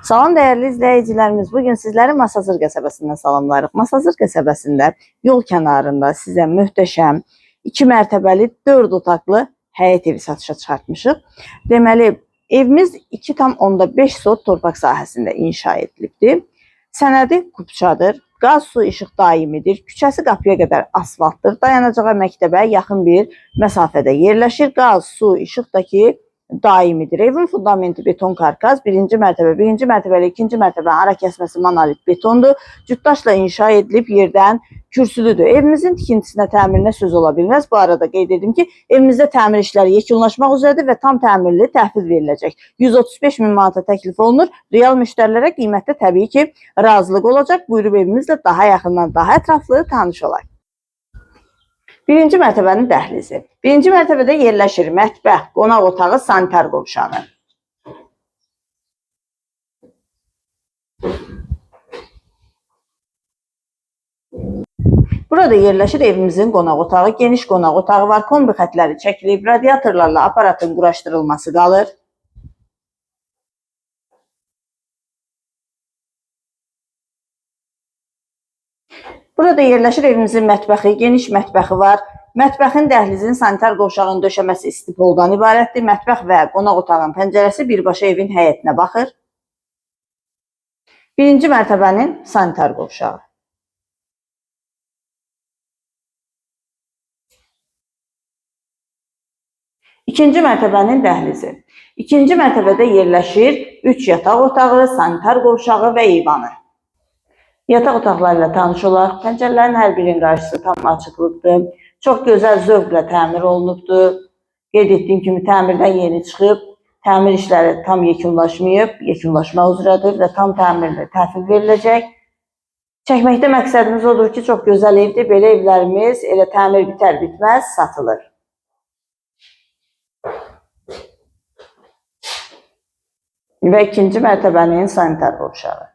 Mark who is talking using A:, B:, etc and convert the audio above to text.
A: Salam dəyərli izləyicilərimiz. Bugün sizləri Masazır qəsəbəsindən salamlayırıq. Masazır qəsəbəsində yol kənarında sizə möhtəşəm 2 mərtəbəli 4 otaqlı həyət evi satışa çıxartmışıq. Deməli, evimiz 2,5 sot torpaq sahəsində inşa edilibdir. Sənədi kupçadır. Qaz, su, işıq daimidir. Küçəsi qapıya qədər asfaltdır. Dayanacağa, məktəbə yaxın bir məsafədə yerləşir. Qaz, su, işıq da ki daimidir. Evin fundamenti beton karkas, birinci mərtəbə, birinci mərtəbə ilə ikinci mərtəbənin ara kəsməsi monolit betondur. Cütdaşla inşa edilib yerdən kürsülüdür. Evimizin tikintisinə, təmirinə söz ola bilməz. Bu arada qeyd edim ki, evimizdə təmir işləri yekunlaşmaq üzrədir və tam təmirli təhvil veriləcək. 135 min manata təklif olunur. Real müştərilərə qiymətdə təbii ki, razılıq olacaq. Buyurub evimizlə daha yaxından, daha ətraflı tanış olaq. Birinci mərtəbənin dəhlizi. Birinci mərtəbədə yerləşir mətbəx, qonaq otağı, sanitar qovşağı. Burada yerləşir evimizin qonaq otağı. Geniş qonaq otağı var. Kombi xətləri çəkilib, radiatorlarla aparatın quraşdırılması qalır. Burada yerləşir evimizin mətbəxi, geniş mətbəxi var. Mətbəxin, dəhlizin, sanitar qovşağın döşəməsi istipoldan ibarətdir. Mətbəx və qonaq otağının pəncərəsi birbaşa evin həyətinə baxır. Birinci mərtəbənin sanitar qovşağı. İkinci mərtəbənin dəhlizi. İkinci mərtəbədə yerləşir 3 yataq otağı, sanitar qovşağı və eyvanı. Yataq otaqları ilə tanış olaq. Pəncərələrin hər birinin qarşısı tam açıqlıqdır. Çox gözəl zövqlə təmir olunubdur. Qeyd etdiyim kimi təmirdən yeni çıxıb. Təmir işləri tam yekunlaşmayıb, yekunlaşmaq üzrədir və tam təmirli təhvil veriləcək. Çəkməkdə məqsədimiz odur ki, çox gözəl evdir. Belə evlərimiz elə təmir bitər bitməz satılır. Və ikinci mərtəbənin sanitar qovşağı.